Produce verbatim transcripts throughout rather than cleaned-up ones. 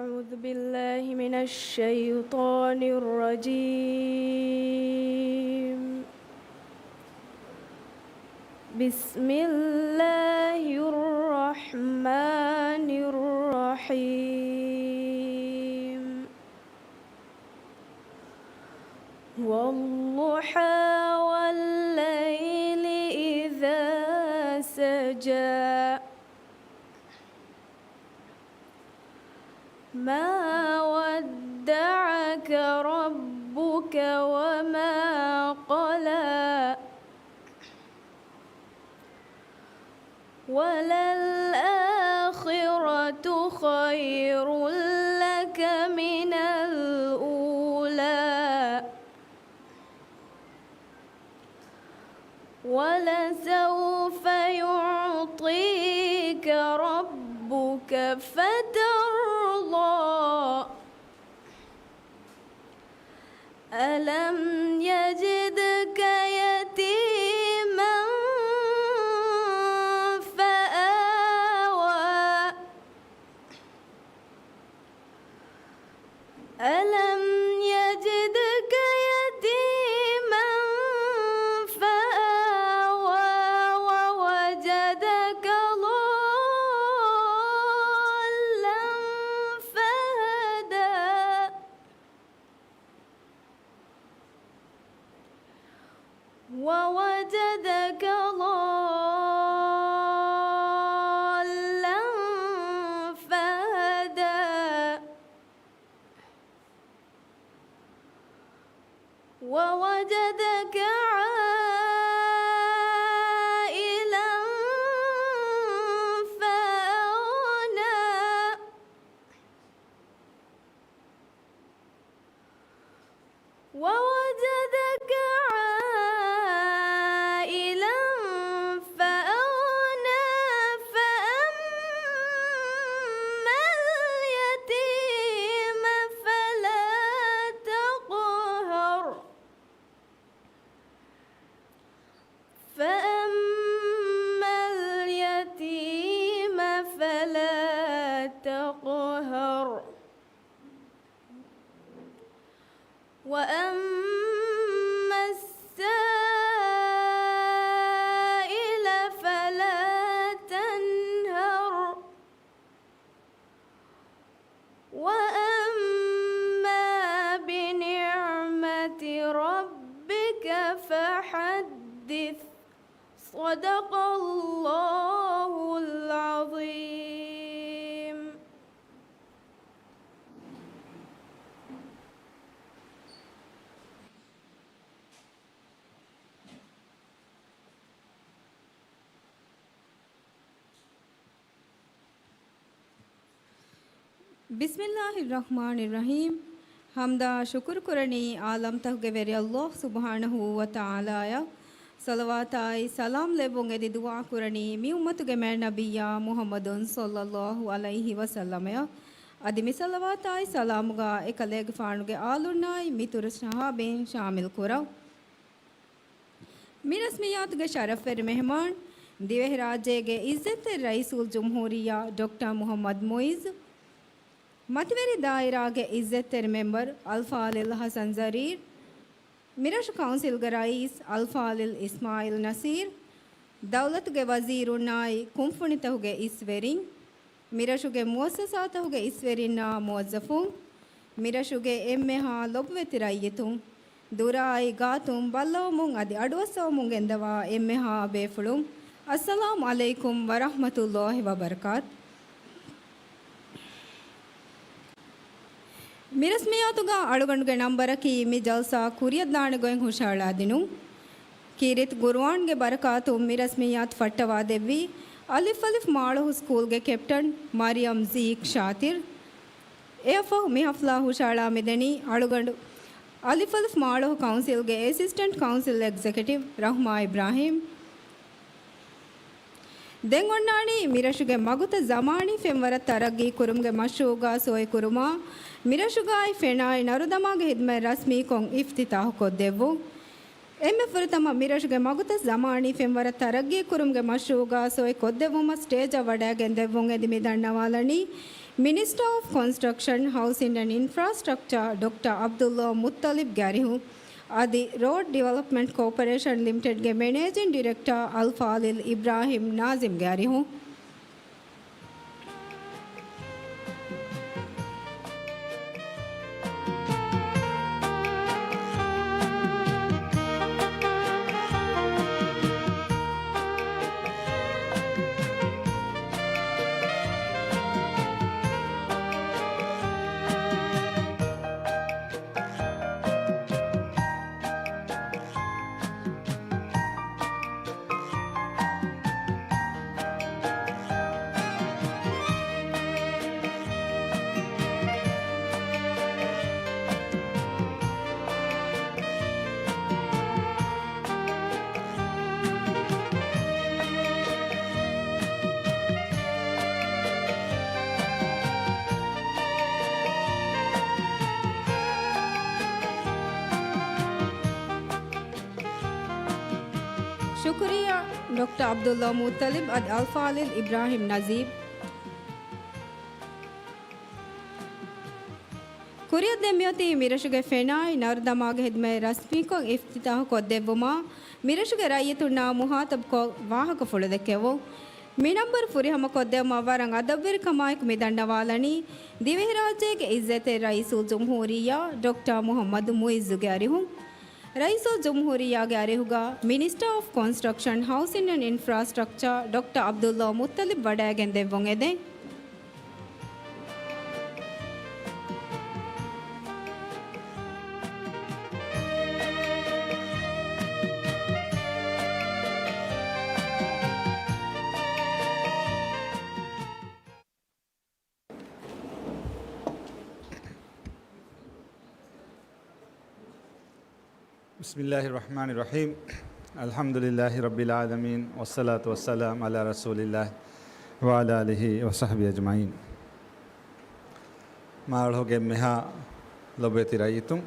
أعوذ بالله من الشيطان الرجيم. بسم الله الرحمن الرحيم. والضحى والليل إذا سجى. ما ودعك ربك وما قلى. وللآخرة خير لك من الأولى. ولسوف يعطيك ربك فترضى. ألم يجدك يتيما فآوى. ألم يجدك يتيما فآوى ووجدك ضالا فهدى. ووجدك ضالا فهدى. ووجدك عائلا فأغنى. ووجدك عائلا فأغنى. فأما اليتيم فلا تقهر. فأما اليتيم فلا تقهر. وأما السائل فلا تنهر. وأما بنعمة ربك فحدث. صدق الله العظيم. بسم الله الرحمن الرحيم. ޙަމްދާ ޝުކުރު ކުރަނީ ޢާލަމްތަކުގެ ވެރި ﷲ ސުބްޙާނަހޫ ވަތަޢާލާއަށް. ޞަލަވާތާއި ސަލާމް ލެއްވުން އެދި ދުޢާ ކުރަނީ މި އުއްމަތުގެ މާތް ނަބިއްޔާ މުޙައްމަދު ޞައްލައްލާހު ޢަލައިހި ވަސައްލަމައަށް. އަދި މި ޞަލަވާތާއި ސަލާމުގަ އެކަލޭގެފާނުގެ އާލުންނާއި މިތުރު ޞަޙާބީން ޝާމިލް ކުރަން. މި ރަސްމިއްޔާތުގެ ޝަރަފްވެރި މެހެމާން، ދިވެހިރާއްޖޭގެ ޢިއްޒަތްތެރި ރައީސުލްޖުމްހޫރިއްޔާ ޑޮކްޓަރ މުޙައްމަދު މުޢިއްޒު، މަތިވެރި ދާއިރާގެ ޢިއްޒަތްތެރި މެމްބަރު އަލްފާޟިލް ޙަސަން ޒަރީރް، މިރަށު ކައުންސިލްގެ ރައީސް އަލްފާޟިލް އިސްމާޢީލް ނަޞީރް، ދައުލަތުގެ ވަޒީރުންނާއި ކުންފުނިތަކުގެ އިސްވެރިން، މިރަށުގެ މުއައްސަސާތަކުގެ އިސްވެރިންނާ މުވައްޒަފުން، މިރަށުގެ އެންމެހާ ލޮބުވެތި ރައްޔިތުން، ދުރާއި ގާތުން ބައްލަވަމުން އަދި އަޑުއައްސަވަމުން ގެންދަވާ އެންމެހާ ބޭފުޅުން، އައްސަލާމު ޢަލައިކުމް ވަރަޙްމަތުﷲ ވަބަރަކާތު. މި ރަސްމިއްޔާތުގަ އަޅުގަނޑުގެ ނަންބަރަކީ މި ޖަލްސާ ކުރިއަށްދާނެ ގޮތް ހުށަހަޅާދިނުން. ކީރިތި ޤުރުއާންގެ ބަރަކާތުން މި ރަސްމިއްޔާތު ފައްޓަވާދެއްވީ އަލިފް އަލިފް މާޅޮހު ސްކޫލްގެ ކެޕްޓަން މަރިޔަމް ޒީކް ޝާތިރް. އެއަށްފަހު މި ޙަފްލާ ހުށަހަޅާ މިދަނީ އަޅުގަނޑު އަލިފް އަލިފް މާޅޮހު ކައުންސިލްގެ އެސިސްޓެންޓް ކައުންސިލް އެގްޒެކެޓިވް ރަޙްމާ އިބްރާހީމް. ދެން އޮންނާނީ މިރަށުގެ މަގުތައް ޒަމާނީ ފެންވަރަށް ތަރައްގީ ކުރުމުގެ މަޝްރޫޢުގަ ސޮއި ކުރުމާ، މިރަށުގައި ފެނާއި ނަރުދަމާގެ ޚިދުމަތް ރަސްމީކޮށް އިފްތިތާޙު ކޮށްދެއްވުން. އެންމެ ފުރަތަމަ މިރަށުގެ މަގުތައް ޒަމާނީ ފެންވަރަށް ތަރައްގީ ކުރުމުގެ މަޝްރޫޢުގަ ސޮއި ކޮށްދެއްވުމަށް ސްޓޭޖަށް ވަޑައިގެން ދެއްވުން އެދި މި ދަންނަވާލަނީ، މިނިސްޓާ އޮފް ކޮންސްޓްރަކްޝަން، ހައުސިން އެންޑް އިންފްރާސްޓްރަކްޗާ ޑޮކްޓަރ ޢަބްދުﷲ މުއްޠަލިބްގެ އަރިހުން، އަދި ރޯޑް ޑިވެލޮޕްމަންޓް ކޯޕަރޭޝަން ލިމިޓެޑްގެ މެނޭޖިން ޑިރެކްޓަރ އަލްފާޟިލް އިބްރާހިމް ނާޒިމްގެ އަރިހުން. ޝުކުރިއްޔާ ޑޮކްޓަރ ޢަބްދުﷲ މުއްޠަލިބް އަދި އަލްފާޟިލް އިބްރާހިމް ނަޒީބް. ކުރިއަށް ދެން މިއޮތީ މިރަށުގެ ފެނާއި ނަރުދަމާގެ ހިދުމަތް ރަސްމީކޮށް އިފްތިތާޙު ކޮށްދެއްވުމަށް މިރަށުގެ ރައްޔިތުންނާ މުހާތަބްކޮށް ވާހަކަފުޅު ދެއްކެވުން. މި ނަންބަރު ފުރިހަމަކޮށްދެއްވުމަށް ވަރަށް އަދަބުވެރިކަމާއެކު މި ދަންނަވާލަނީ ދިވެހިރާއްޖޭގެ އިއްޒަތްތެރި ރައީސުލްޖުމްހޫރިއްޔާ ޑޮކްޓަރ މުޙައްމަދު މުޢިއްޒުގެ އަރިހުން. ރައީސުލްޖުމްހޫރިއްޔާގެ އަރިހުގަ މިނިސްޓާ އޮފް ކޮންސްޓްރަކްޝަން، ހައުސިން އެންޑް އިންފްރާސްޓްރަކްޗާ ޑޮކްޓަރ ޢަބްދުﷲ މުއްޠަލިބް ވަޑައިގެން ދެއްވުން އެދެން. بسم الله الرحمن الرحيم. الحمد لله رب العالمين، والصلاة والسلام على رسول الله وعلى آله وصحبه أجمعين. މާޅޮހުގެ އެންމެހާ ލޮބުވެތި ރައްޔިތުން،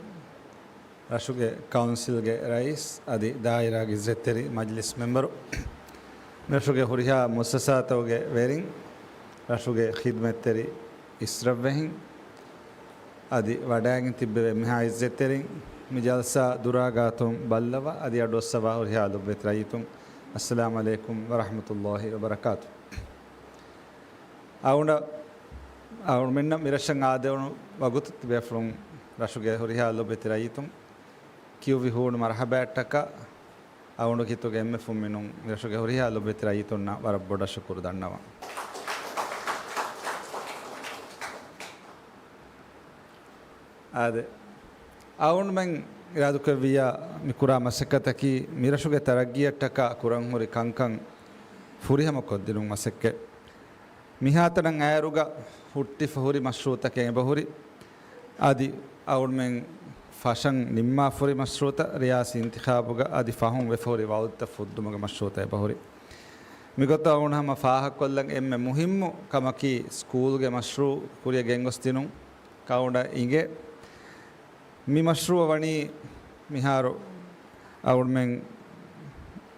ރަށުގެ ކައުންސިލްގެ ރައީސް އަދި ދާއިރާގެ އިއްޒަތްތެރި މަޖިލިސް މެމްބަރު، މިރަށުގެ ހުރިހާ މުއައްސަސާތަކުގެ ވެރިން، ރަށުގެ ޚިދުމަތްތެރި އިސްރަށްވެހިން، އަދި ވަޑައިގެން ތިއްބެވި އެންމެހާ އިއްޒަތްތެރިން، މި ޖަލްސާ ދުރާ ގާތުން ބައްލަވާ އަދި އަޑުއައްސަވާ ހުރިހާ ލޮބުވެތި ރައްޔިތުން، އައްސަލާމު ޢަލައިކުމް ވަރަޙްމަތުﷲ ވަބަރަކާތު. އަޅުގަނޑަށް، އަޅުގަނޑުމެންނަށް މިރަށަށް އާދެވުނު ވަގުތު ތިބޭފުޅުން، ރަށުގެ ހުރިހާ ލޮބުވެތި ރައްޔިތުން ކިޔުއްވި ހޫނު މަރުޙަބާއަށްޓަކާ، އަޅުގަނޑު ކީރިތި އެންމެ ފުންމިނުން މިރަށުގެ ހުރިހާ ލޮބުވެތި ރައްޔިތުންނަށް ވަރަށް ބޮޑަށް ޝުކުރު ދަންނަވަން. އާދެ، އަޅުގަނޑުމެން އިރާދަކުރެއްވިއްޔާ މި ކުރާ މަސައްކަތަކީ މިރަށުގެ ތަރައްގީއަށްޓަކާ ކުރަން ހުރި ކަންކަން ފުރިހަމަ ކޮށްދިނުން މަސައްކަތް. މިހާތަނަށް އައިރުގަ ހުއްޓިފަ ހުރި މަޝްރޫޢުތަކެއް އެބަހުރި. އަދި އަޅުގަނޑުމެން ފަށަން ނިންމާފަ ހުރި މަޝްރޫޢުތައް، ރިޔާސީ އިންތިޚާބުގަ އަދި ފަހުން ވެފަ ހުރި ވައުދުތައް ފުއްދުމުގެ މަޝްރޫޢުތައް އެބަހުރި. މިގޮތަށް އަޅުގަނޑު ހަމަ ފާހަގަކޮށްލަން އެންމެ މުހިއްމު ކަމަކީ ސްކޫލްގެ މަޝްރޫޢު ކުރިއަށް ގެންގޮސްދިނުން. އަޅުގަނޑަށް އިނގޭ މި މަޝްރޫޢަށް ވަނީ މިހާރު އަޅުގަނޑުމެން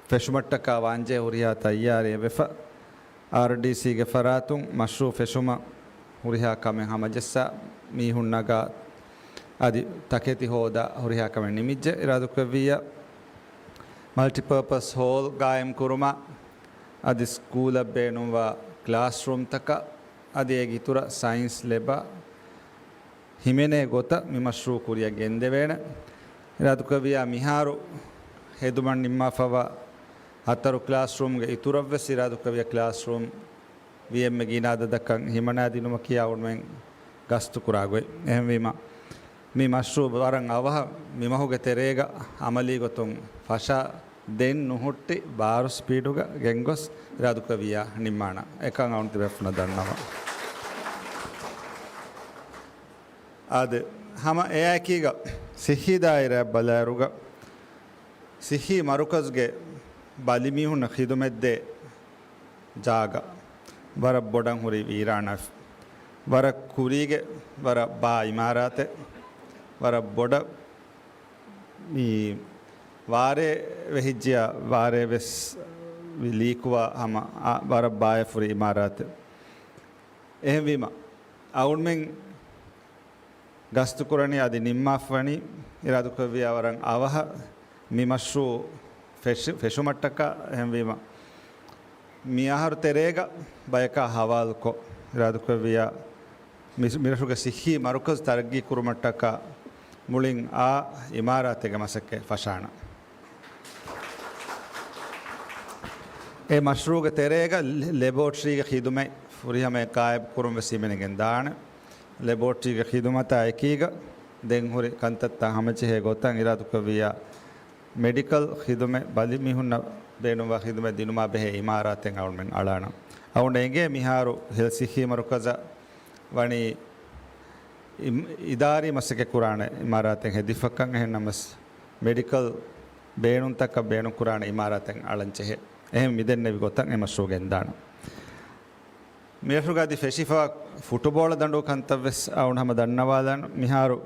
ފެށުމަށްޓަކާ ވާންޖެހޭ ހުރިހާ ތައްޔާރީ އެބަފަ، އާރްޑީސީގެ ފަރާތުން މަޝްރޫޢު ފެށުމަށް ހުރިހާ ކަމެއް ހަމަޖައްސާ، މީހުން ނަގާ، އަދި ތަކެތި ހޯދާ ހުރިހާ ކަމެއް ނިމިއްޖެ. އިރާދަކުރެއްވިއްޔާ މަލްޓިޕާޕަސް ހޯލް ގާއިމް ކުރުމަށް، އަދި ސްކޫލަށް ބޭނުންވާ ކްލާސްރޫމްތަކަށް، އަދި އޭގެ އިތުރަށް ސައިންސް ލެބަށް ހިމެނޭ ގޮތަށް މި މަޝްރޫޢު ކުރިއަށް ގެންދެވޭނެ. އިރާދަކުރެއްވިއްޔާ މިހާރު ހެދުމަށް ނިންމާފަވާ ހަތަރު ކްލާސްރޫމްގެ އިތުރަށްވެސް އިރާދަކުރެއްވިއްޔާ ކްލާސްރޫމް ވިއެންމެ ގިނަ އަދަދަކަށް ހިމަނާދިނުމަކީ އަޅުގަނޑުމެން ގަސްތުކުރާ ގޮތް. އެހެންވީމަ، މި މަޝްރޫޢު ވަރަށް އަވަހަށް މި މަހުގެ ތެރޭގަ އަމަލީ ގޮތުން ފަށާ، ދެން ނުހުއްޓި ބާރު ސްޕީޑުގަ ގެންގޮސް އިރާދަކުރެއްވިއްޔާ ނިންމާނަން. އެކަން އަޅުގަނޑު ތިބޭފުޅުންނަށް ދަންނަވަން. އާދެ، ހަމަ އެއާއެކީގަ ސިއްހީ ދާއިރާއަށް ބަލާއިރުގަ، ސިއްހީ މަރުކަޒުގެ ބަލިމީހުންނަށް ޚިދުމަތްދޭ ޖާގަ ވަރަށް ބޮޑަށް ހުރީ ވީރާނާވެފަ. ވަރަށް ކުރީގެ ވަރަށް ބާ އިމާރާތެއް، ވަރަށް ބޮޑަށް މި ވާރޭ ވެހިއްޖިޔާ، ވާރޭ ވެސް ލީކުވާ ހަމަ ވަރަށް ބާއަށް ހުރި އިމާރާތެއް. އެހެންވީމަ، އަޅުގަނޑުމެން ގަސްތުކުރަނީ އަދި ނިންމާފަވަނީ އިރާދަކުރެއްވިޔާ ވަރަށް އަވަހަށް މި މަޝްރޫޢު ފެށި-، ފެށުމަށްޓަކާ. އެހެންވީމަ، މި އަހަރު ތެރޭގަ ބަޔަކާ ހަވާލުކޮށް، އިރާދަކުރެއްވިޔާ މި-، މިރަށުގެ ޞިއްޙީ މަރުކަޒު ތަރައްގީ ކުރުމަށްޓަކާ މުޅިން އާ އިމާރާތެއްގެ މަސައްކަތް ފަށާނަން. އެ މަޝްރޫޢުގެ ތެރޭގަ ލެ-، ލެބޯޓްރީގެ ޚިދުމަތް ފުރިހަމަޔަށް ޣާއިބު ކުރުން ވެސް ހިމެނިގެން ދާނެ. ލެބޯޓްރީގެ ޚިދުމަތާ އެކީގަ ދެން ހުރި ކަންތައްތައް ހަމަޖެހޭ ގޮތަށް އިރާދަކުރެއްވިޔާ މެޑިކަލް ޚިދުމަތް، ބަލި މީހުންނަށް ބޭނުންވާ ޚިދުމަތް ދިނުމާ ބެހޭ އިމާރާތެއް އަޅުގަނޑުމެން އަޅާނަން. އަޅުގަނޑަށް އެނގޭ މިހާރު ހެލްތު ޞިއްޙީ މަރުކަޒަށް ވަނީ އި-، އިދާރީ މަސައްކަތް ކުރާނެ އިމާރާތެއް ހެދިފަކަން. އެހެންނަމަވެސް މެޑިކަލް ބޭނުންތަކަށް ބޭނުންކުރާނެ އިމާރާތެއް އަޅަން ޖެހޭ. އެހެން މިދެންނެވި ގޮތަށް އެ މަޝްރޫޢު ގެންދާނަން. މިރަށުގަ އަދި ފެށިފަ ފުޓުބޯޅަ ދަނޑު ކަންތައް ވެސް އަޅުގަނޑު ހަމަ ދަންނަވާލަން. މިހާރު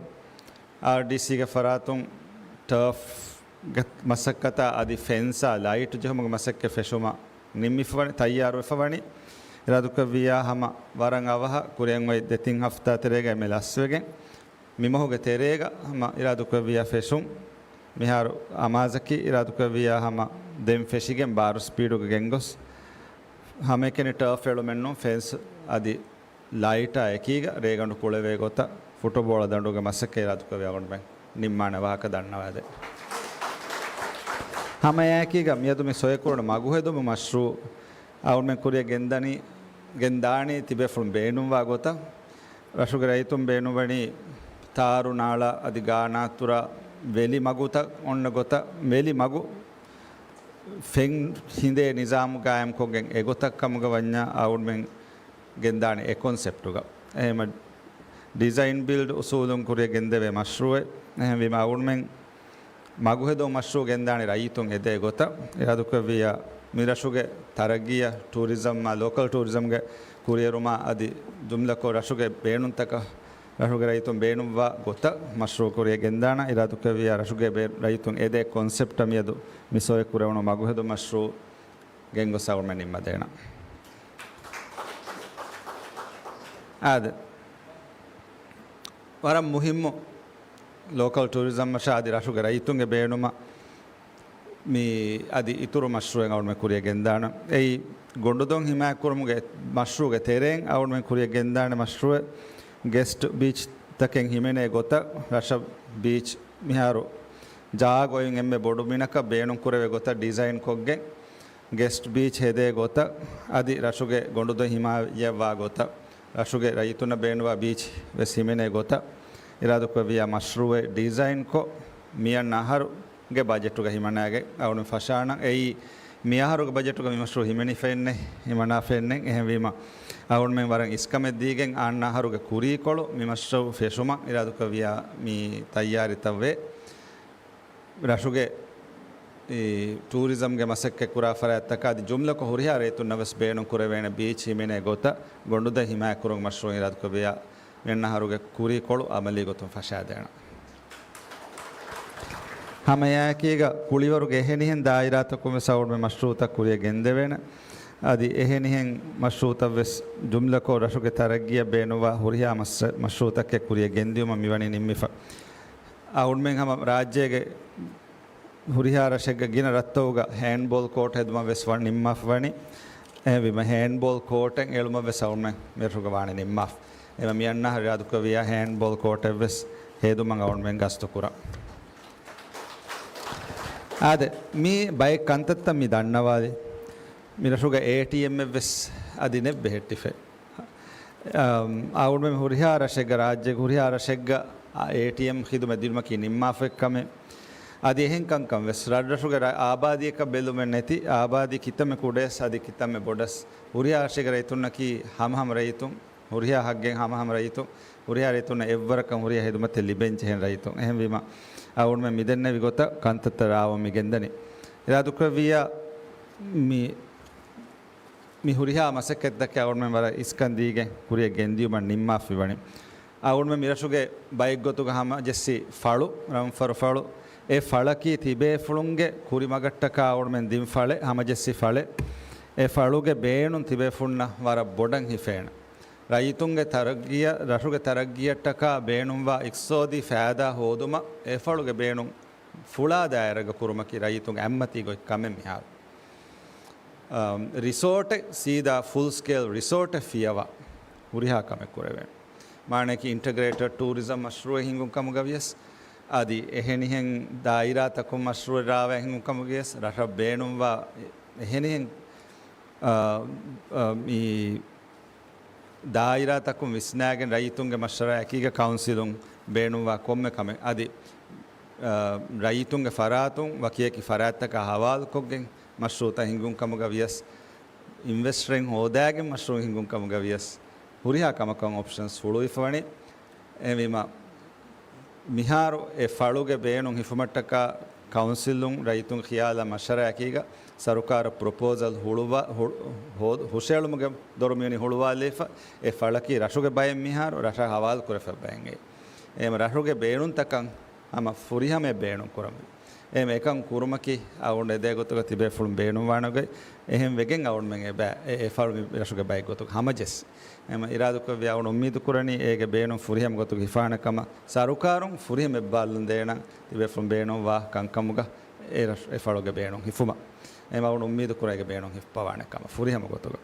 އާރްޑީސީގެ ފަރާތުން ޓާފްގެ މަސައްކަތާ އަދި ފެންސާ ލައިޓް ޖެހުމުގެ މަސައްކަތް ފެށުމަށް ނިންމިފަވަނީ، ތައްޔާރުވެފަވަނީ. އިރާދަކުރެއްވިއްޔާ ހަމަ ވަރަށް އަވަހަށް، ކުރިއަށް އޮތް ދެތިން ހަފްތާ ތެރޭގަ އެންމެ ލަސްވެގެން، މި މަހުގެ ތެރޭގަ ހަމަ އިރާދަކުރެއްވިއްޔާ ފެށުން. މިހާރު އަމާޒަކީ އިރާދަކުރެއްވިއްޔާ ހަމަ ދެން ފެށިގެން ބާރު ސްޕީޑުގަ ގެންގޮސް، ހަމައެކަނި ޓާފް އެޅުމެއްނޫން، ފެންސް އަދި ލައިޓާ އެކީގަ ރޭގަނޑު ކުޅެވޭ ގޮތަށް ފުޓުބޯޅަ ދަނޑުގެ މަސައްކަތް އިރާދަކުރެއްވިއްޔާ އަޅުގަނޑުމެން ނިންމާނެ ވާހަކަ ދަންނަވާދޭ. ހަމައެއާއެކީގަ މިއަދު މި ސޮއެކުރުނު މަގުހެދުމު މަޝްރޫޢު އަޅުގަނޑުމެން ކުރިއަށް ގެންދަނީ، ގެންދާނީ ތިބޭފުޅުން ބޭނުންވާ ގޮތަށް. ރަށުގެ ރައްޔިތުން ބޭނުންވަނީ ތާރު ނާޅާ އަދި ގާނާތުރާ ވެލި މަގުތައް އޮންނަ ގޮތަށް، ވެލި މަގު ފެން ހިނދޭ ނިޒާމު ގާއިމްކޮށްގެން އެގޮތަށް ކަމުގަ ވަންޏާ އަޅުގަނޑުމެން ގެންދާނެ އެ ކޮންސެޕްޓުގަ. އެހެމަ ޑިޒައިން ބިލްޑް އުސޫލުން ކުރިއަށް ގެންދެވޭ މަޝްރޫޢެއް. އެހެންވީމަ އަޅުގަނޑުމެން މަގުހެދުން މަޝްރޫޢު ގެންދާނެ ރައްޔިތުން އެދޭ ގޮތަށް. އިރާދަކުރެއްވިއްޔާ މި ރަށުގެ ތަރައްގީއަށް ޓޫރިޒަމްއާ ލޯކަލް ޓޫރިޒަމްގެ ކުރިއެރުމާ އަދި ޖުމްލަކޮށް ރަށުގެ ބޭނުންތަކަށް ރަށުގެ ރައްޔިތުން ބޭނުންވާ ގޮތަށް މަޝްރޫޢު ކުރިއަށް ގެންދާނަން. އިރާދަކުރެއްވިއްޔާ ރަށުގެ ބޭ-، ރައްޔިތުން އެދޭ ކޮންސެޕްޓަށް މިއަދު މި ސޮއެ ކުރެވުނު މަގުހެދުން މަޝްރޫޢު ގެންގޮސް އަޅުގަނޑުމެން ނިންމަދޭނަން. އާދެ، ވަރަށް މުހިއްމު ލޯކަލް ޓޫރިޒަމްއަށާ އަދި ރަށުގެ ރައްޔިތުންގެ ބޭނުމަށް މި އަދި އިތުރު މަޝްރޫޢެއް އަޅުގަނޑުމެން ކުރިއަށް ގެންދާނަން. އެއީ ގޮނޑުދޮށް ހިމާޔަތްކުރުމުގެ މަޝްރޫޢުގެ ތެރެއިން އަޅުގަނޑުމެން ކުރިއަށް ގެންދާނެ މަޝްރޫޢެއް ގެސްޓް ބީޗްތަކެއް ހިމެނޭ ގޮތަށް. ރަށަށް ބީޗް މިހާރު ޖާގަ އޮތް އެންމެ ބޮޑު މިނަކަށް ބޭނުން ކުރެވޭ ގޮތަށް ޑިޒައިން ކޮށްގެން، ގެސްޓް ބީޗް ހެދޭ ގޮތަށް އަދި ރަށުގެ ގޮނޑުދޮށް ހިމާޔަތްވާ ގޮތަށް، ރަށުގެ ރައްޔިތުންނަށް ބޭނުންވާ ބީޗް ވެސް ހިމެނޭ ގޮތަށް އިރާދަކުރެއްވިއްޔާ މަޝްރޫޢެއް ޑިޒައިންކޮށް، މިއަންނަ އަހަރުގެ ބަޖެޓުގަ ހިމަނާގެން އަޅުގަނޑު ފަށާނަން. އެއީ މި އަހަރުގެ ބަޖެޓުގަ މި މަޝްރޫޢު ހިމެނިފައެއްނެތް، ހިމަނާފައެއްނެތް. އެހެންވީމަ، އަޅުގަނޑުމެން ވަރަށް އިސްކަމެއް ދީގެން އަންނަ އަހަރުގެ ކުރީކޮޅު މި މަޝްރޫޢު ފެށުމަށް އިރާދަކުރެއްވިއްޔާ މި ތައްޔާރީތައްވޭ. ރަށުގެ އެ ޓޫރިޒަމްގެ މަސައްކަތް ކުރާ ފަރާތްތަކާ އަދި ޖުމްލަކޮށް ހުރިހާ ރައްޔިތުންނަށް ވެސް ބޭނުން ކުރެވޭނެ ބީޗް ހިމެނޭ ގޮތަށް ގޮނޑުދޮށް ހިމާޔަތްކުރުމުގެ މަޝްރޫޢު އިރާދަކުރެއްވިއްޔާ މިއަންނަ އަހަރުގެ ކުރީކޮޅު އަމަލީ ގޮތުން ފަށާދޭނަން. ހަމައެއާއެކީގަ ކުޅިވަރުގެ އެހެނިހެން ދާއިރާތަކުން ވެސް އަޅުގަނޑުމެން މަޝްރޫޢުތައް ކުރިއަށް ގެންދެވޭނެ. އަދި އެހެނިހެން މަޝްރޫޢުތައް ވެސް ޖުމްލަކޮށް ރަށުގެ ތަރައްގީއަށް ބޭނުންވާ ހުރިހާ މަޝް-، މަޝްރޫޢުތަކެއް ކުރިއަށް ގެންދިއުމަށް މިވަނީ ނިންމިފަ. އަޅުގަނޑުމެން ހަމަ ރާއްޖޭގެ ހުރިހާ ރަށެއްގަ ގިނަ ރަށްތަކުގަ ހޭންޑްބޯލް ކޯޓް ހެދުމަށް ވެސް ވަ-، ނިންމާފަ ވަނީ. އެހެންވީމަ ހޭންޑްބޯލް ކޯޓެއް އެޅުމަށް ވެސް އަޅުގަނޑުމެން މިރަށުގަ ވާނެ ނިންމާފަ. އެހެންވީމަ މިއަންނަ އަހަރު އިރާދަކުރެއްވިއްޔާ ހޭންޑްބޯލް ކޯޓެއް ވެސް ހެދުމަށް އަޅުގަނޑުމެން ގަސްތު ކުރަން. އާދެ، މި ބައެއް ކަންތައްތައް މި ދަންނަވާލި. މިރަށުގަ އޭޓީއެމްއެއް ވެސް އަދި ނެތް ބެހެއްޓިފައި. އަމް، އަޅުގަނޑުމެން ހުރިހާ ރަށެއްގަ، ރާއްޖޭގެ ހުރިހާ ރަށެއްގަ އޭޓީއެމް ޚިދުމަތް ދިނުމަކީ ނިންމާފައި ކަމެއް. އަދި އެހެން ކަންކަން ވެސް ރަށްރަށުގެ ރަ-، އާބާދީއަކަށް ބެލުމެއް ނެތި، އާބާދީ ކިތަންމެ ކުޑަޔަސް އަދި ކިތަންމެ ބޮޑަސް ހުރިހާ ރަށެއްގެ ރައްޔިތުންނަކީ ހަމަހަމަ ރައްޔިތުން، ހުރިހާ ހައްގެއް ހަމަހަމަ ރައްޔިތުން، ހުރިހާ ރައްޔިތުންނަށް އެއްވަރަކަށް ހުރިހާ ހިދުމަތެއް ލިބެން ޖެހެން ރައްޔިތުން. އެހެންވީމަ، އަޅުގަނޑުމެން މިދެންނެވި ގޮތަށް ކަންތައްތައް ރާވަން މި ގެންދަނީ. އިރާދަކުރެއްވިއްޔާ މި މި ހުރިހާ މަސައްކަތްތަކެއް އަޅުގަނޑުމެން ވަރަށް އިސްކަން ދީގެން ކުރިއަށް ގެންދިއުމަށް ނިންމާފައި ވަނީ. އަޅުގަނޑުމެން މިރަށުގެ ބައެއްގޮތުގަ ހަމަޖެއްސި ފަޅު، ރަންފަރު ފަޅު، އެ ފަޅަކީ ތިބޭފުޅުންގެ ކުރިމަގަށްޓަކާ އަޅުގަނޑުމެން ދިން ފަޅެއް، ހަމަޖެއްސި ފަޅެއް. އެ ފަޅުގެ ބޭނުން ތިބޭފުޅުންނަށް ވަރަށް ބޮޑަށް ހިފޭނެ. ރައްޔިތުންގެ ތަރައްގީއަށް، ރަށުގެ ތަރައްގީއަށްޓަކާ ބޭނުންވާ އިޤްތިޞާދީ ފައިދާ ހޯދުމަށް އެފަޅުގެ ބޭނުން ފުޅާ ދާއިރާގަ ކުރުމަކީ ރައްޔިތުންގެ އެއްމަތީ ގޮތް ކަމެއް މިހާރު. އަ، ރިސޯޓެއް ސީދާ ފުލް ސްކޭލް ރިސޯޓެއް ފިޔަވާ ހުރިހާ ކަމެއް ކުރެވޭނެ. މާނައަކީ އިންޓަގްރޭޓެޑް ޓޫރިޒަމް މަޝްރޫއެއް ހިންގުން ކަމުގަ ވިޔަސް، އަދި އެހެނިހެން ދާއިރާތަކުން މަޝްރޫއެއް ރާވާ ހިންގުން ކަމުގަ ވިޔަސް، ރަށަށް ބޭނުންވާ އެހެނިހެން، އަ، އަ، މި ދާއިރާތަކުން ވިސްނާގެން ރައްޔިތުންގެ މަޝްވަރާއެކީގަ ކައުންސިލުން ބޭނުންވާ ކޮންމެ ކަމެއް އަދި، އަ، ރައްޔިތުންގެ ފަރާތުން ވަކިވަކި ފަރާތްތަކާ ހަވާލުކޮށްގެން މަޝްރޫއުތައް ހިންގުން ކަމުގަ ވިޔަސް، އިންވެސްޓަރެއް ހޯދާގެން މަޝްރޫއު ހިންގުން ކަމުގަ ވިޔަސް، ހުރިހާ ކަމަކަށް އޮޕްޝަންސް ހުޅުވިފަވަނީ. އެހެންވީމަ، މިހާރު އެ ފަޅުގެ ބޭނުން ހިފުމަށްޓަކާ ކައުންސިލުން ރައްޔިތުންގެ ޚިޔާލާ މަޝްވަރާއަކީގަ ސަރުކާރަށް ޕްރޮޕޯސަލް ހުޅުވާ، ހު-، ހޯ-، ހުށައެޅުމުގެ ދޮރު މިވަނީ ހުޅުވާލައިފަ، އެ ފަޅަކީ ރަށުގެ ބައެއް މިހާރު ރަށަށް ހަވާލު ކުރެފަ ބައެއް. އެހެން ރަށުގެ ބޭނުންތަކަށް ހަމަ ފުރިހަމައެއް ބޭނުން ކުރަންވީ. އެހެން އެކަން ކުރުމަކީ އަޅުގަނޑު އެދޭ ގޮތުގަ ތިބޭފުޅުން ބޭނުންވާނެ ގޮތް. އެހެން ވެގެން އަޅުގަނޑުމެން އެ ބައި-، އެ، އެ ފަޅު މި ރަށުގެ ބައެއް ގޮތުގަ ހަމަޖެއްސި. އެހެން އިރާދަކުރެއްވި އަޅުގަނޑު އުއްމީދު ކުރަނީ އޭގެ ބޭނުން ފުރިހަމަ ގޮތުގަ ހިފާނެ ކަމަށް ސަރުކާރުން ފުރިހަމަ އެއްބާއްލަން ދޭނަން ތިބޭފުޅުން ބޭނުންވާ ކަންކަމުގަ އެ ރަށް-، އެ ފަޅުގެ ބޭނުން ހިފުމަށް. އެހެން އަޅުގަނޑު އުއްމީދު ކުރަނީ އޭގެ ބޭނުން ހިއްޕަވާނެ ކަމަށް ފުރިހަމަ ގޮތުގަ.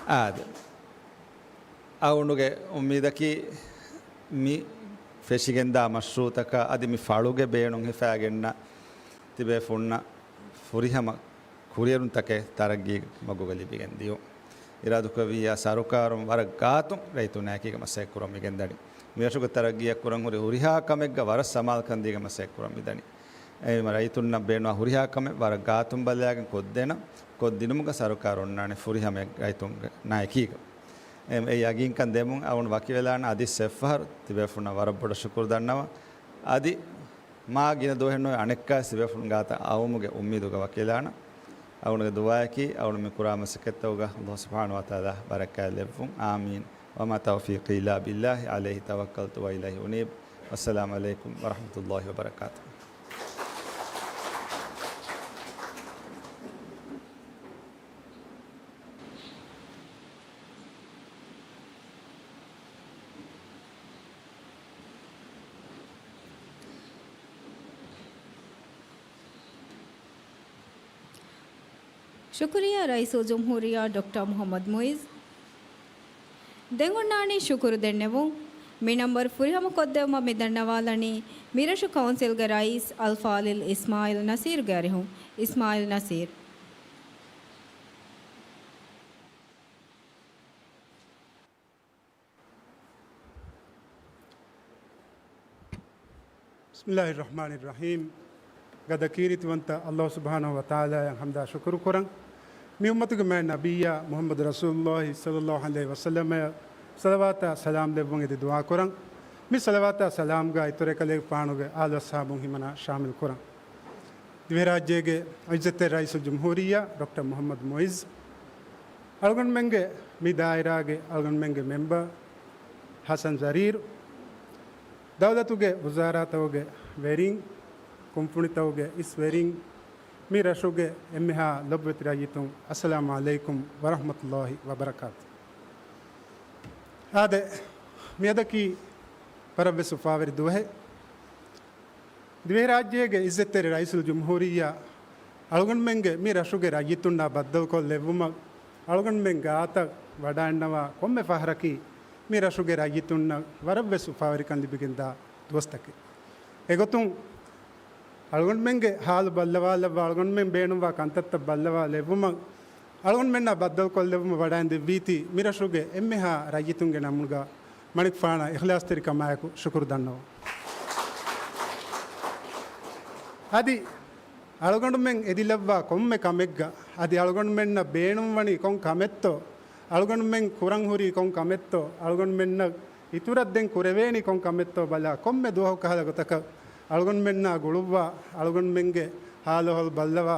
އާދެ. އަޅުގަނޑުގެ އުއްމީދަކީ މި ފެށިގެންދާ މަޝްރޫއުތަކާ އަދި މި ފަޅުގެ ބޭނުން ހިފާގެންނަ ތިބޭފުޅުންނަށް ފުރިހަމަ ކުރިއެރުންތަކެއް ތަރައްގީ މަގުގަ ލިބިގެން ދިޔުން. އިރާދަކުރެއްވިއްޔާ ސަރުކާރުން ވަރަށް ގާތުން ރައްޔިތުންނާއެކީގަ މަސައްކަތް ކުރަމުން މިގެންދަނީ. މިރަށުގެ ތަރައްގީއަށް ކުރަން ހުރި ހުރިހާ ކަމެއްގަ ވަރަށް ސަމާލުކަން ދީގެން މަސައްކަތް ކުރަމުން މިދަނީ. އެހެންވީމަ ރައްޔިތުންނަށް ބޭނުންވާ ހުރިހާ ކަމެއް ވަރަށް ގާތުން ބަލާގެން ކޮށްދޭނަން، ކޮށްދިނުމުގަ ސަރުކާރު އޮންނާނެ ފުރިހަމައެއް ރައްޔިތުންނާއެކީގަ. އެ، އެ ޔަގީންކަން ދެމުން އަޅުގަނޑު ވަކިވެލާނަން އަދި އެއްފަހަރު ތިބޭފުޅުންނަށް ވަރަށް ބޮޑަށް ޝުކުރު ދަންނަވަން. އަދި މާ ގިނަ ދުވަހެއް ނުވެ އަނެއްކާވެސް ތިބޭފުޅުން ގާތަށް އައުމުގެ އުއްމީދުގަ ވަކިވެލާނަން. އަޅުގަނޑުގެ ދުޢާއަކީ އަޅުގަނޑު މި ކުރާ މަސައްކަތްތަކުގަ ﷲ ސުބްޙާނަހޫ ވަތަޢާލާ ބަރަކާތް ލެއްވުން. އާމީން. وما توفيقي إلا بالله عليه توكلت وإليه أنيب. والسلام عليكم ورحمة الله وبركاته. ޝުކުރިއްޔާ ރައީސުލްޖުމްހޫރިއްޔާ ޑޮކްޓަރ މުޙައްމަދު މުޢިއްޒު. ދެން އޮންނާނީ ޝުކުރު ދެންނެވުން. މި ނަންބަރު ފުރިހަމަކޮށްދެއްވުމަށް މި ދަންނަވާލަނީ މިރަށު ކައުންސިލްގެ ރައީސް އަލްފާޟިލް އިސްމާޢީލް ނަޞީރުގެ އަރިހުން. އިސްމާޢީލް ނަޞީރު. بسم الله الرحمن الرحيم. ގަދަ ކީރިތިވަންތަ ﷲ ސުބްޙާނަހޫ ވަތަޢާލާއަށް ޙަމްދާ ޝުކުރު ކުރަން. މި އުއްމަތުގެ މާތް ނަބިއްޔާ މުޙައްމަދު ރަސޫލުﷲ ޞައްލަﷲ ޢަލައިހި ވަސައްލަމައަށް ޞަލަވާތާ ސަލާމް ލެއްވުން އެދި ދުޢާ ކުރަން. މި ޞަލަވާތާ ސަލާމްގަ އިތުރު އެކަލޭގެފާނުގެ އާލު އަޞްޙާބުން ހިމަނާ ޝާމިލް ކުރަން. ދިވެހިރާއްޖޭގެ ޢިއްޒަތްތެރި ރައީސުލްޖުމްހޫރިއްޔާ ޑޮކްޓަރ މުޙައްމަދު މުޢިއްޒު، އަޅުގަނޑުމެންގެ މި ދާއިރާގެ އަޅުގަނޑުމެންގެ މެމްބަރ ޙަސަން ޒަރީރު، ދައުލަތުގެ ވުޒާރާތަކުގެ ވެރިން، ކުންފުނިތަކުގެ އިސް ވެރިން، މި ރަށުގެ އެންމެހާ ލޮބުވެތި ރައްޔިތުން، އައްސަލާމު ޢަލައިކުމް ވަރަޙްމަތުﷲ ވަބަރަކާތު. އާދެ، މިއަދަކީ ވަރަށްވެސް އުފާވެރި ދުވަހެއް. ދިވެހިރާއްޖޭގެ އިއްޒަތްތެރި ރައީސުލްޖުމްހޫރިއްޔާ އަޅުގަނޑުމެންގެ މި ރަށުގެ ރައްޔިތުންނާ ބައްދަލުކޮށްލެއްވުމަށް އަޅުގަނޑުމެން ގާތަށް ވަޑައިންނަވާ ކޮންމެ ފަހަރަކީ މި ރަށުގެ ރައްޔިތުންނަށް ވަރަށްވެސް އުފާވެރިކަން ލިބިގެންދާ ދުވަސްތަކެއް. އެގޮތުން އަޅުގަނޑުމެންގެ ހާލު ބައްލަވާލައްވާ، އަޅުގަނޑުމެން ބޭނުންވާ ކަންތައްތައް ބައްލަވާލެއްވުމަށް އަޅުގަނޑުމެންނާ ބައްދަލުކޮށްލެއްވުމަށް ވަޑައިން ދެއްވީތީ މިރަށުގެ އެންމެހާ ރައްޔިތުންގެ ނަމުގަ މަނިކުފާނަށް އިޚްލާޞްތެރިކަމާއެކު ޝުކުރު ދަންނަވަން. އަދި އަޅުގަނޑުމެން އެދިލައްވާ ކޮންމެ ކަމެއްގަ، އަދި އަޅުގަނޑުމެންނަށް ބޭނުންވަނީ ކޮން ކަމެއްތޯ، އަޅުގަނޑުމެން ކުރަން ހުރީ ކޮން ކަމެއްތޯ، އަޅުގަނޑުމެންނަށް އިތުރަށް ދެން ކުރެވޭނީ ކޮން ކަމެއްތޯ ބަލާ، ކޮންމެ ދުވަހަކު ކަހަލަ ގޮތަކަށް އަޅުގަނޑުމެންނާ ގުޅުއްވާ، އަޅުގަނޑުމެންގެ ހާލު އަހުވާލު ބައްލަވާ،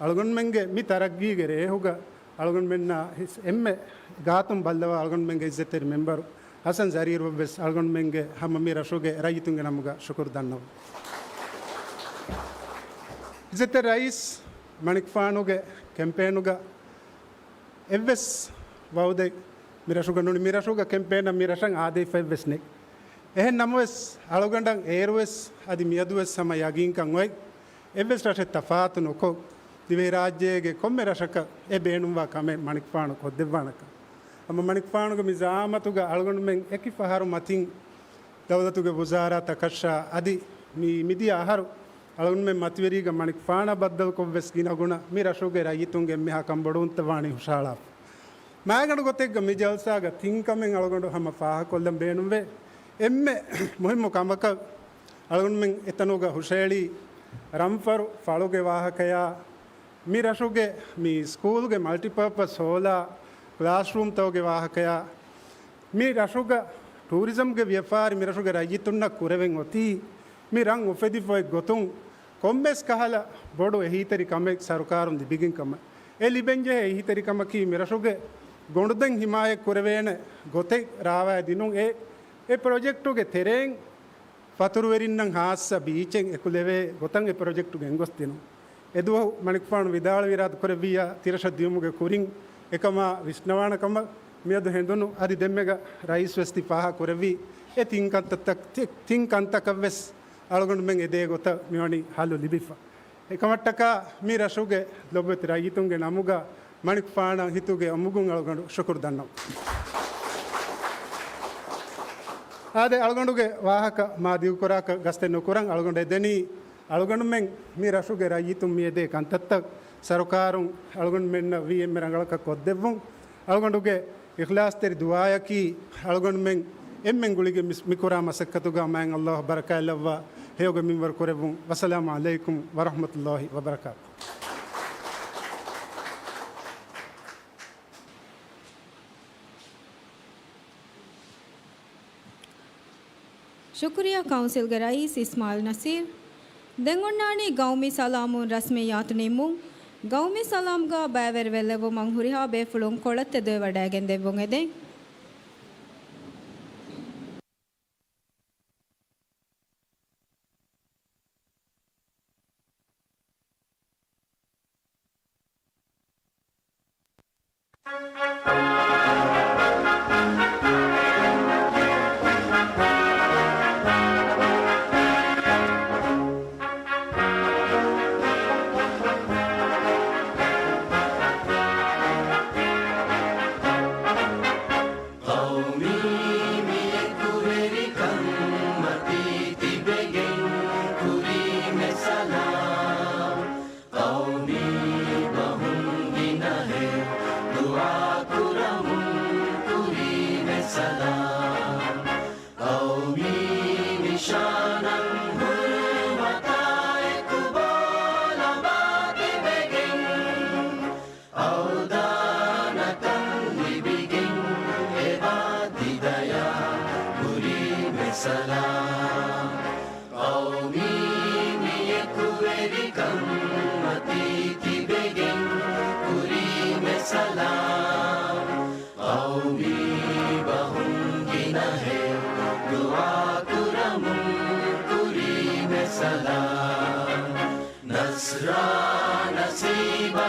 އަޅުގަނޑުމެންގެ މި ތަރައްގީގެ ރޭހުގަ އަޅުގަނޑުމެންނާ ހިސް އެންމެ ގާތުން ބައްލަވާ އަޅުގަނޑުމެންގެ އިއްޒަތްތެރި މެމްބަރު ހަސަން ޒަރީރުއަށްވެސް އަޅުގަނޑުމެންގެ ހަމަ މި ރަށުގެ ރައްޔިތުންގެ ނަމުގަ ޝުކުރު ދަންނަވަން. އިއްޒަތްތެރި ރައީސް މަނިކުފާނުގެ ކެމްޕޭނުގަ އެއްވެސް ވައުދެއް މި ރަށުގަ ނޫނީ، މި ރަށުގަ ކެމްޕޭނަށް މި ރަށަށް އާދެވިފައެއްވެސް ނެތް. އެހެން ނަމަވެސް، އަޅުގަނޑަށް އޭރުވެސް އަދި މިއަދުވެސް ހަމަ ޔަގީންކަން އޮތް، އެއްވެސް ރަށެއް ތަފާތު ނުކޮށް، ދިވެހިރާއްޖޭގެ ކޮންމެ ރަށަކަށް އެ ބޭނުންވާ ކަމެއް މަނިކުފާނު ކޮށްދެއްވާނެކަން. ހަމަ މަނިކުފާނުގެ މި ޒައާމަތުގަ އަޅުގަނޑުމެން އެކި ފަހަރު މަތިން ދައުލަތުގެ ވުޒާރާތަކަށާ އަދި މި މިދިޔަ އަހަރު އަޅުގަނޑުމެން މަތިވެރީގަ މަނިކުފާނާ ބައްދަލުކޮށްވެސް ގިނަގުނަ މި ރަށުގެ ރައްޔިތުންގެ އެންމެހާ ކަންބޮޑުވުންތައް ވާނީ ހުށަހަޅާފަ. މާގަނޑު ގޮތެއްގަ މި ޖަލްސާގަ ތިން ކަމެއް އަޅުގަނޑު ހަމަ ފާހަގަކޮށްލަން ބޭނުންވޭ. އެންމެ މުހިއްމު ކަމަކަށް އަޅުގަނޑުމެން އެތަނުގަ ހުށައެޅީ ރަންފަރު ފަޅުގެ ވާހަކަޔާ، މި ރަށުގެ މި ސްކޫލްގެ މަލްޓިޕާޕަސް ހޯލާ ކްލާސްރޫމްތަކުގެ ވާހަކަޔާ، މި ރަށުގަ ޓޫރިޒަމްގެ ވިޔަފާރި މި ރަށުގެ ރައްޔިތުންނަށް ކުރެވެން އޮތީ، މި ރަށް އުފެދިފައި ގޮތުން ކޮންމެސް ކަހަލަ ބޮޑު އެހީތެރި ކަމެއް ސަރުކާރުން ލިބިގެން ކަމަށް. އެ ލިބެންޖެހޭ އެހީތެރިކަމަކީ މި ރަށުގެ ގޮނޑުދަން ހިމާޔަތް ކުރެވޭނެ ގޮތެއް ރާވާ ދިނުން. އެ، އެ ޕްރޮޖެކްޓުގެ ތެރެއިން ފަތުރުވެރިންނަށް ހާއްސަ ބީޗެއް އެކުލެވޭ ގޮތަށް އެ ޕްރޮޖެކްޓު ގެންގޮސްދިނުން. އެދުވަހު މަނިކުފާނު ވިދާޅުވި އިރާދަކުރެއްވިއްޔާ ތިރަށަށް ދިޔުމުގެ ކުރިން އެކަމާ ވިސްނަވާނެ ކަމަށް މިއަދު ހެނދުނު އަދި ދެންމެގަ ރައީސް ވެސް ތި ފާހަގަ ކުރެއްވީ އެ ތިން ކަންތައްތައް، ތި-، ތިން ކަންތަކަށް ވެސް އަޅުގަނޑުމެން އެދޭ ގޮތަށް މިވަނީ ހައްލު ލިބިފަ. އެކަމަށްޓަކާ މި ރަށުގެ ލޮބުވެތި ރައްޔިތުންގެ ނަމުގަ މަނިކުފާނަށް ހިތުގެ އުމުގުން އަޅުގަނޑު ޝުކުރު ދަންނަވަން. އާދެ، އަޅުގަނޑުގެ ވާހަކަ މާ ދިގުކުރާކަށް ގަސްތެއް ނުކުރަން، އަޅުގަނޑު އެދެނީ އަޅުގަނޑުމެން މި ރަށުގެ ރައްޔިތުން މި އެދޭ ކަންތައްތައް ސަރުކާރުން އަޅުގަނޑުމެންނަށް ވީ އެންމެ ރަނގަޅަކަށް ކޮށްދެއްވުން. އަޅުގަނޑުގެ އިޚްލާޞްތެރި ދުޢާއަކީ، އަޅުގަނޑުމެން އެންމެން ގުޅިގެން މި، މިކުރާ މަސައްކަތުގަ މާތް ﷲ ބަރަކާތްލައްވާ ހެޔޮގަ މިންވަރު ކުރެއްވުން. ވައްސަލާމު ޢަލައިކުމް ވަރަޙްމަތުﷲ ވަބަރަކާތު. ޝުކުރިއްޔާ ކައުންސިލްގެ ރައީސް އިސްމާޢީލް ނަޞީރު. ދެން އޮންނާނީ ގައުމީ ސަލާމުން ރަސްމިއްޔާތު ނިންމުން. ގައުމީ ސަލާމްގަ ބައިވެރިވެލެއްވުމަށް ހުރިހާ ބޭފުޅުން ކޮޅަށް ތެދުވެވަޑައިގެން ދެއްވުން އެދެން. ޤައުމީ މި އެކުވެރިކަން މަތީ ތިބެގެން ކުރީމެ ސަލާމް. ޤައުމީ ބަހުން ގިނަހެއް ދުޢާކުރަމުން ކުރީމެ ސަލާމް. ޤައުމީ ނިޝާނަށް ހުރުމަތާ އެކު ބޯލަމާ ތިބެގެން އަވްދާނަކަން ލިބިގެން އެބާ ތި ދަޔާ ކުރީމެ ސަލާމް. ޤައުމީ މި އެކުވެރިކަން މަތީ ތިބެގެން ކުރީމެ ސަލާމް. ޤައުމީ ބަހުން ގިނަހެއް ދުޢާކުރަމުން ކުރީމެ ސަލާމް. ނަޞްރާ ނަސީބާ